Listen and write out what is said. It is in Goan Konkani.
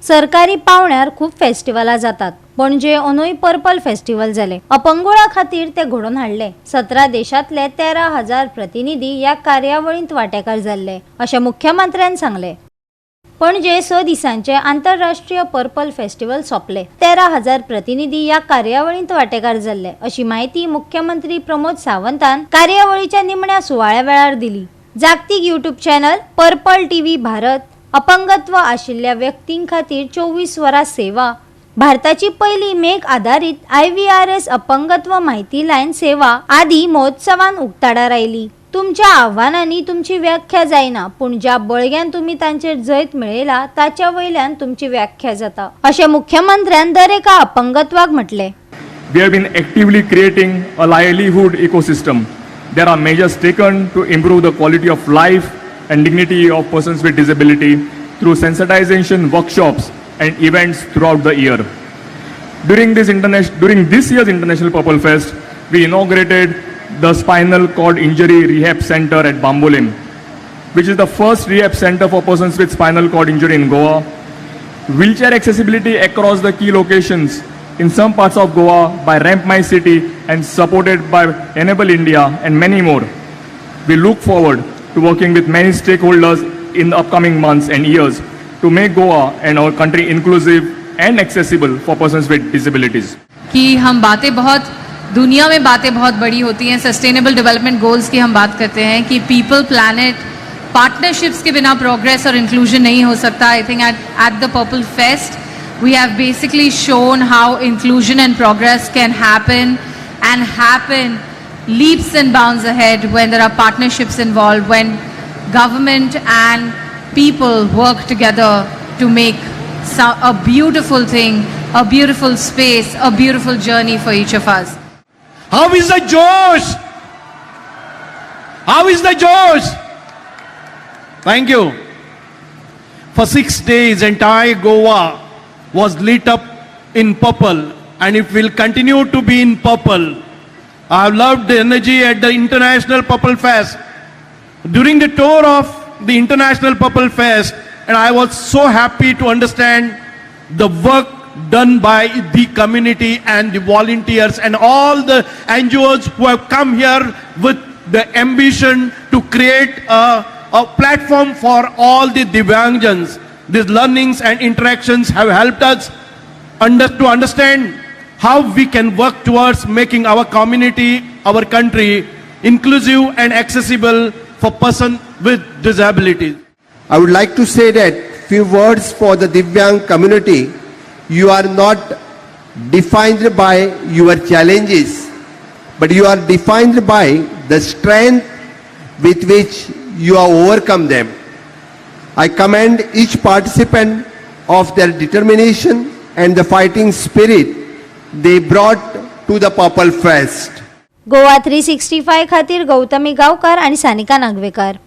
सरकारी पावंड्यार खूब फेस्टिवलां जातात. पणजे अंदूय पर्पल फेस्टिवल जालें. अपंगुळा खातीर ते घडोवन हाडले. 17 देशांतले 13,000 प्रतिनिधी ह्या कार्यावळींत वांटेकार जाल्ले, अशें मुख्यमंत्र्यान सांगलें. पणजे 6 दिसांचे आंतरराष्ट्रीय पर्पल फेस्टिवल सोंपले. 13,000 प्रतिनिधी ह्या कार्यावळींत वांटेकार जाल्ले, अशी म्हायती मुख्यमंत्री प्रमोद सावंतान कार्यावळीच्या निमण्या सुवाळ्या वेळार दिली. जागतीक YouTube channel purple TV Bharat, अपंगत्व आशिल्ल्या व्यक्तीं खातीर 24 वरां सेवा, भारताची पयली मेघ आदारीत आयव्हीआरएस अपंगत्व म्हायती लायन सेवा आदी महोत्सवान उक्ताडार आयली. तुमच्या आव्हानांनी तुमची व्याख्या जायना, पूण ज्या बळग्यान तुमी तांचेर जैत मेळयला ताच्या वयल्यान तुमची व्याख्या जाता, अशें मुख्यमंत्र्यान दर एका अपंगत्वाक म्हटलें. We have been actively creating a livelihood ecosystem. There are measures taken to improve the quality of life and dignity of persons with disability through sensitization workshops and events throughout the year. During this year's International Purple Fest, we inaugurated the Spinal Cord Injury Rehab Center at Bambolim, which is the first rehab center for persons with spinal cord injury in Goa. Wheelchair accessibility across the key locations in some parts of Goa by Ramp My City and supported by Enable India and many more. We look forward to working with many stakeholders in the upcoming months and years to make Goa and our country inclusive and accessible for persons with disabilities. कि हम बातें बहुत, दुनिया में बातें बहुत बड़ी होती हैं. सस्टेनेबल डेवलपमेंट गोल्स की हम बात करते हैं कि पीपल, प्लानेट, पार्टनरशिप्स के बिना प्रोग्रेस और इंक्लूजन नहीं हो सकता. I think at the Purple Fest, we have basically shown how inclusion and progress can happen and happen leaps and bounds ahead when there are partnerships involved, when government and people work together to make a beautiful thing, a beautiful space, a beautiful journey for each of us. How is the Josh? How is the Josh? Thank you. For 6 days, entire Goa was lit up in purple and it will continue to be in purple. I have loved the energy at the International Purple Fest. During the tour of the International Purple Fest, and I was so happy to understand the work done by the community and the volunteers and all the NGOs who have come here with the ambition to create a platform for all the Divyangjans. These learnings and interactions have helped us to understand how we can work towards making our community, our country inclusive and accessible for person with disabilities. I would like to say that few words for the Divyang community. You are not defined by your challenges, but you are defined by the strength with which you have overcome them. I commend each participant of their determination and the fighting spirit they brought to the Purple Fest. Goa 365 खातीर गौतमी गांवकार आनी सानिका नागवेकार.